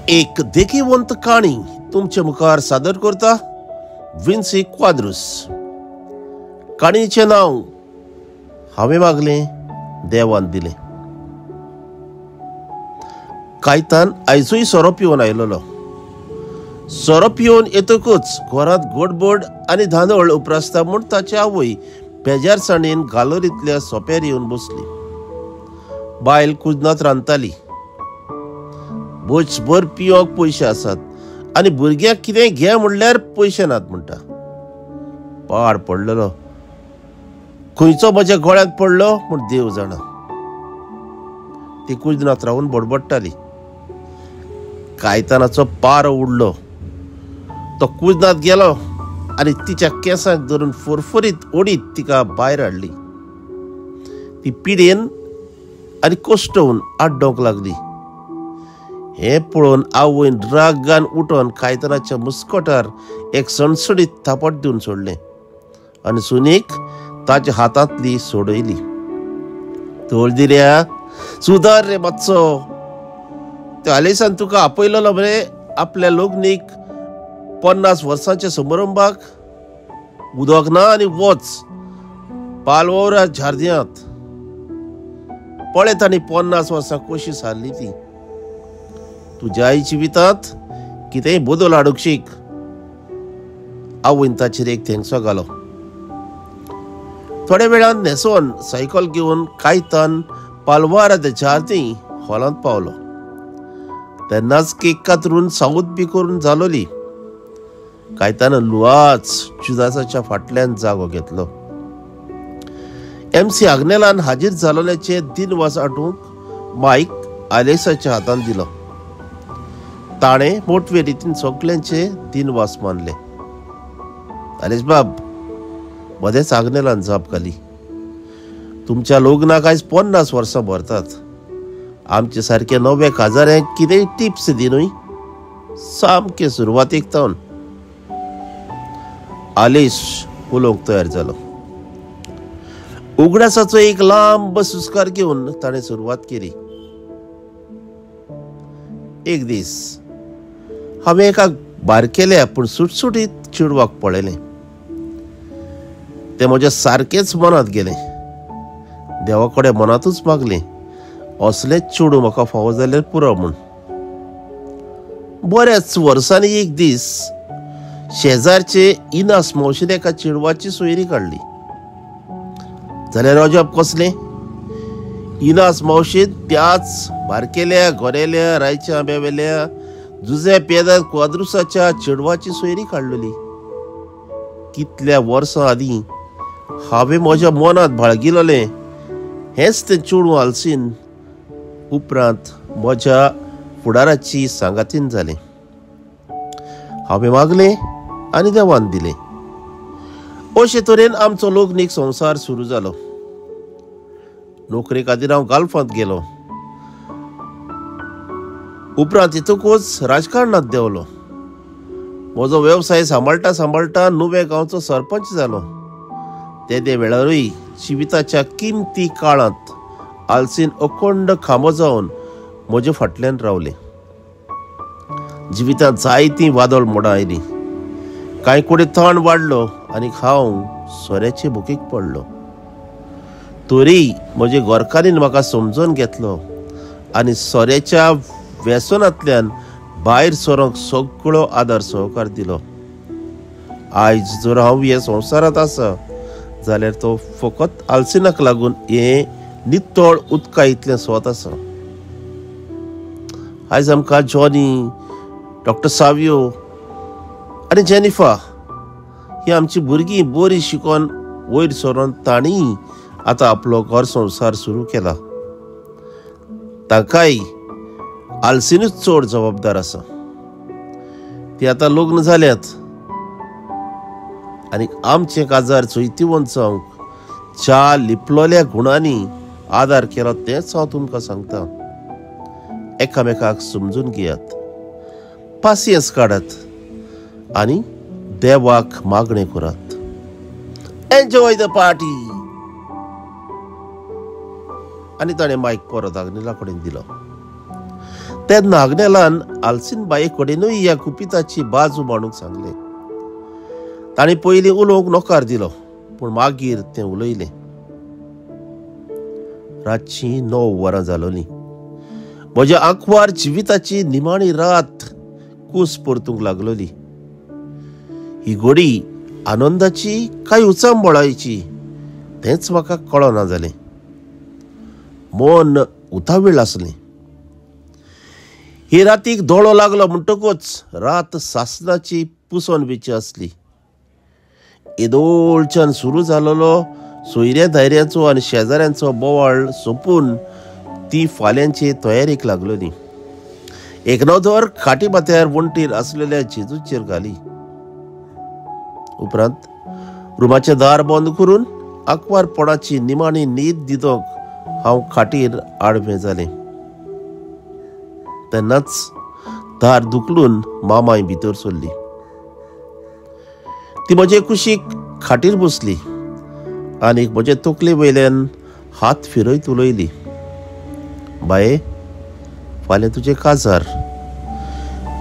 एक देखीवंत काणी तुमचे मुखार सादर करता विन्सी क्वाद्रुस। काणयेचें नांव हांवें मागलें देवान दिलें। कायतान आयजूय सोरो पिवन आयलोलो। सोरो पिवन येतकूच घरांत गडबड आनी धांदळ उप्रासता म्हूण ताची आवय बेजारसाणेन गालरींतल्या सोप्यार येवन बसली। बायल कुजनात रांदताली। बोचभर पिवंक पयशे आसात आनी भुरग्यांक कितें घे म्हणल्यार पयशे नात म्हणटा। पाड पडलेलो खंयचो म्हज्या गळ्यांत पडलो म्हूण देव जाणा। ती कुजनात रावन बडबडटाली। कायतानाचो पारो उडलो। तो कुजनात गेलो आनी तिच्या केंसांक धरून फुरफुरीत ओडीत तिका भायर हाडली। ती पिडेन आनी कोश्टोवन आड्डोवंक लागली। हें पळोवन आवयन रागान उठोवन कायतानाच्या मुस्कटार एक सणसणीत थापट दिवन सोडलें आनी सुनेक ताच्या हातांतली सोडयली। तोल दिल्या सुदार रे मातसो, त्या आलेसान तुका आपयलेलो मरे आपल्या लोगनीक 50 वर्सांच्या समारंभाक। उदक ना आनी वच पालवरा झारद्यांत। पळय तांणी 50 वर्सां कशी सारली ती। तुज्याय जिवितांत कितेंय बदल हाडूंक शीक। आवयन ताचेर एक धेंगसो घालो। थोड्या वेळान न्हेसोन सायकल घेवन कायतान पालवारा ते झारदी हॉलांत पावलो। तेन्नाच केक कातरून सावूत बी करून जालोली। कायतान लुवाच जुदासाच्या फाटल्यान जागो घेतलो। एम सी आग्नेलान हाजीर जालोल्याचे दिनवास आठवूंक मायक आलेसाच्या हातान दिलो। ताणें मोटवे रितीन सगल्यांचे दिनवास मानले। आलेस बाब, मदेंच आग्नेलान जाप घाली, तुमच्या लग्नाक आयज 50 वर्सां भरतात। आमचे सारके नवे काजाऱ्यांक कितेंय टिप्स दी न्हय, सामके सुरवातीक तावन। आलेश उलोवंक तयार जालो। उगडासाचो एक लांब सुस्कार घेवन ताणें सुरवात केली। एक दीस हांवें एका बारकेल्या पूण सुटसुटीत चेडवाक पळयलें। तें म्हज्या सारकेंच मनांत गेलें। देवा कडेन मनांतूच मागलें, असलेंच चेडूं म्हाका फावो जाल्यार पुरो म्हूण। बऱ्याच वर्सांनी एक दीस शेजारचे इनास मावशेन एका चेडवाची सोयरी काडली। जाल्यार अजाप कसलें, इनास मावशेन त्याच बारकेल्या गोरेल्या रायच्या आंब्यावेल्या जुजे पेदार क्वाद्रुसाच्या चेडवाची सोयरी काडलेली। कितल्या वर्सां आदीं हांवें म्हज्या मनांत बाळगिलेलें हेंच तें चेडूं आलसीन उपरांत म्हज्या फुडाराची सांगातीन जालें। हांवें मागलें आनी देवान दिलें। अशे तरेन आमचो लग्नीक संवसार सुरू जालो। नोकरे खातीर हांव गाल्फांत गेलो। उपरांत येतकूच राजकारणांत देंवलो। म्हजो वेवसाय सांबाळटा सांबाळटा नुवें गांवचो सरपंच जालो। तेदे वेळारूय जिविताच्या किमती काळांत आलसीन अखंड खांबो जावन म्हजे फाटल्यान रावलें। जिवितांत जायतीं वादळ मोडां आयलीं। कांय कडेन ताण वाडलो आनी हांव सोऱ्याचे भुकेक पडलो। तरी म्हजे घरकारीन म्हाका समजून घेतलो आनी सोऱ्याच्या व्यसनांतल्यान भायर सरोंक सगळो आदार सहकार दिलो। आयज जर हांव हे संवसारांत आसा जाल्यार तो फकत आलसिनाक लागून हें नितळ उदका इतलें स्वत आसा। आयज आमकां जॉनी, डॉक्टर सावियो आनी जेनिफा ही आमची भुरगीं बरी शिकोन वयर सरोन तांणी आतां आपलो घर संवसार सुरू केला। तांकांय आलसिनूच चड जबाबदार आसा। ती आतां लग्न जाल्यात आनी आमचें काजार जैतिवंत जावंक ज्या लिपलोल्या गुणांनी आदार केलो तेंच हांव तुमकां सांगता। एकामेकाक समजून घेयात, पासियेंस काडात आनी देवाक मागणें करात। Enjoy the party. आनी ताणें मायक परत आग्नेला कडेन दिलो। तेन्ना आग्नेलान आलसीन बाये कडेनूय ह्या गुपिताची बाजू मांडूंक सांगलें. ताणें पयलीं उलोवंक नकार दिलो, पूण मागीर तें उलयलें. रातचीं 9 वरां जालोलीं. म्हज्या आंकवार जिविताची निमाणी रात कूस परतूंक लागलोली. ही घडी आनंदाची काय उचांबळायची तेंच म्हाका कळना जालें. मन उतावीळ आसलें. ही रातीक दोळो लागलो म्हणटकूच रात सासणाची पुसोन बिची आसली. येदोळच्यान सुरू जालोलो सोयऱ्या धायऱ्यांचो आनी शेजाऱ्यांचो बोवाळ सोंपून ती फाल्यांचे तयारेक लागलोली. एक नदर खाटी माथ्यार वण्टीर आसलेल्या जेजूचेर घाली. उपरांत रुमाचें दार बंद करून आंकवारपणाची निमाणी न्हीद दितोंक हांव खाटीर आडवें जालें. तेन्नाच दार धुकलून मामाय भितर सरली. ती म्हजे कुशीक खाटीर बसली आनी म्हजे तकले वयल्यान हात फिरयत उलयली. बाये, फाल्यां तुजें काजार.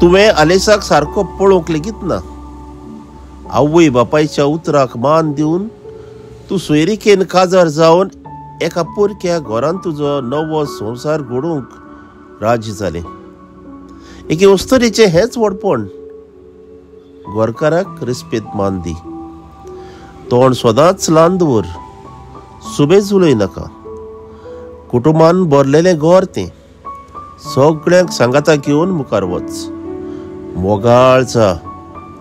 तुवें आलेसाक सारको पळोवंक लेगीत ना. आवय बापायच्या उतराक मान दिवन तूं सोयरिकेन काजार जावन एका पोरक्या घरांत तुजो नवो संवसार घडोवंक राजी जालें. एके अस्तुरेचें हेंच व्हडपण. गोरकाराक रिस्पेद मान दी. तोंड सदांच ल्हान दवर. सुबेज उलय नाका. कुटुंबान भरलेलें घर तें. सगळ्यांक सांगाता घेवन मुखार वच. मोगाळ जा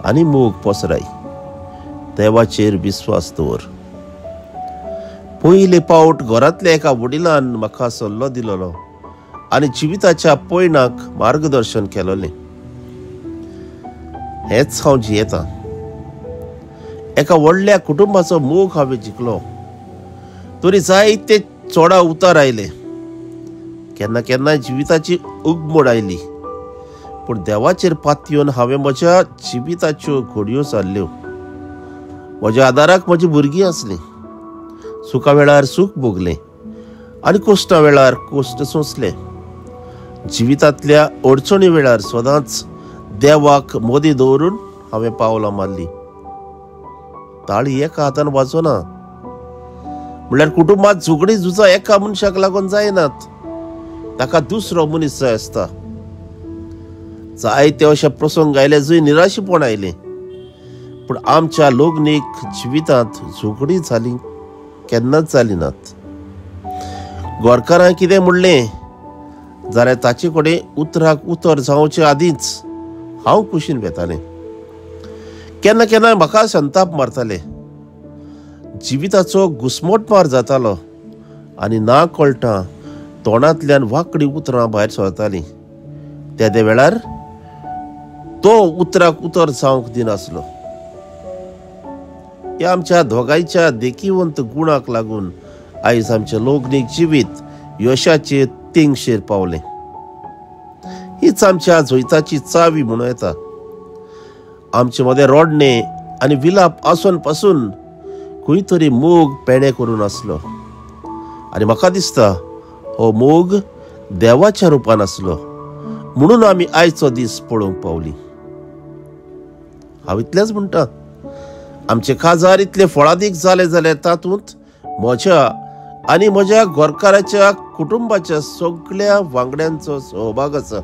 आनी मोग पसराय. देवाचेर विस्वास दवर. पयले पावट घरांतल्या एका वडिलान म्हाका सल्लो दिलोलो आनी जिविताच्या पयणाक मार्गदर्शन केलोलें. हेंच हांव जियेतां. एका व्हडल्या कुटुंबाचो मोग हांवें जिखलो. तरी जायते चोडा उतार आयले. केन्ना केन्ना जिविताची उगमोड आयली, पूण देवाचेर पातयेवन हांवें म्हज्या जिविताच्यो घडयो सारल्यो. म्हज्या आदाराक म्हजी भुरगीं आसलीं. सुखा वेळार सूख भोगलें आनी कश्टा वेळार कश्ट सोंसले. जिवितांतल्या अडचणी वेळार सदांच देवाक मदीं दवरून हांवें पावलां मारलीं. ताळी एका हातान वाजोना म्हणल्यार कुटुंबांत झगडीं झुजां एका मनशाक लागून जायनात, ताका दुसरो मनीस जाय आसता. जायते अशे प्रसंग आयले जंय निराशेपण आयलें, पूण आमच्या लग्नीक जिवितांत झगडीं जालीं केन्नाच जालीं नात. गोरकारां कितें म्हणलें जाल्यार ताचे कडेन उतराक उतर जावचे आदींच हांव कुशीन वेतालें. केन्ना केन्ना म्हाका संताप मारताले. जिविताचो घुस्मटमार जातालो आनी ना कळटा तोंडांतल्यान वांकडी उतरां भायर सरतालीं. तेदे वेळार तो उतराक उतर जावंक दिनासलो. ह्या आमच्या दोगांयच्या देखीवंत गुणाक लागून आयज आमचें लग्नीक जिवीत यशाचे तेंगशेर पावलें. हीच आमच्या जैताची चावी म्हणूं येता. आमचे मदें रडणें आनी विलाप आसून पासून खंय तरी मोग पेणे करून आसलो आनी म्हाका दिसता हो मोग देवाच्या रुपान आसलो म्हणून आमी आयचो दीस पळोवंक पावली. हांव इतलेंच म्हणटा, आमचे काजार इतले फळादीक जाले जाल्यार तातूंत म्हज्या आनी म्हज्या घरकाराच्या कुटुंबाच्या सगळ्या वांगड्यांचो सहभाग आसा,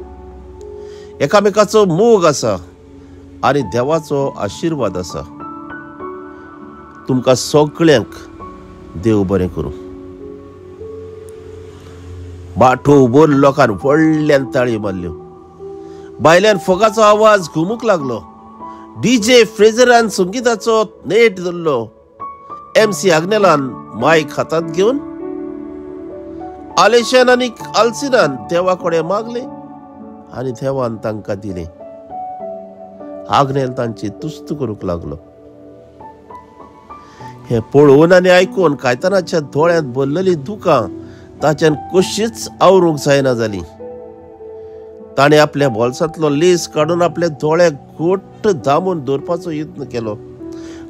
एकामेकाचो मोग आसा आनी देवाचो आशिर्वाद आसा. तुमकां सगळ्यांक देव बरें करूं. बाठो उबोर लोकान व्हडल्यान ताळयो मारल्यो. भायल्यान फोगाचो आवाज घुमूंक लागलो. डीजे फ्रेजरान संगीताचो नेट धरलो. एमसी आग्नेलान मायक हातांत घेवन आलेशान आनी आलसिनान देवा कडेन मागलें आनी देवान तांकां दिलें. आग्नेल तांची तुस्त करूंक लागलो. हें पळोवन आनी आयकून कायतानाच्या दोळ्यांत भरलेलीं दुकां ताच्यान कशीच आवरूंक जायना जालीं. ताणें आपल्या बोल्सांतलो लेस काडून आपल्या दोळ्याक घट्ट दामून दवरपाचो यत्न केलो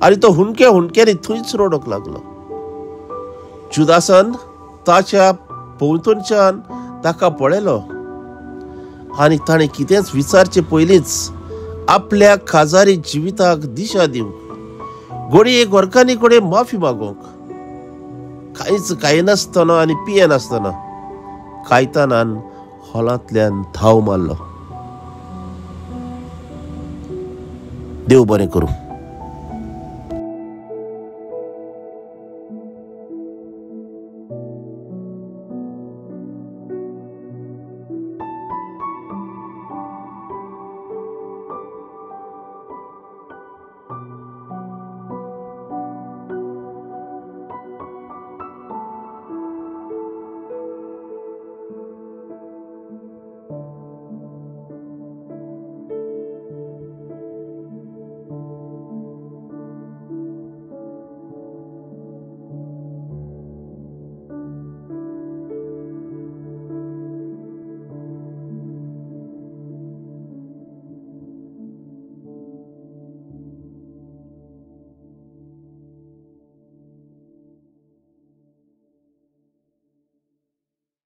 आनी तो हुंडक्या हुंडक्यांनी थंयच रडूंक लागलो. जुदासान ताच्या भोंवतणच्यान ताका पळयलो आनी ताणें कितेंच विचारचे पयलींच आपल्या काजारी जिविताक दिशा दिवंक घडये घरकान्नी कडेन माफी मागूंक कांयच खायनासतना आनी पियेनासतना कायतानान हॉलांतल्यान धांव मारलो. देव बरें करूं.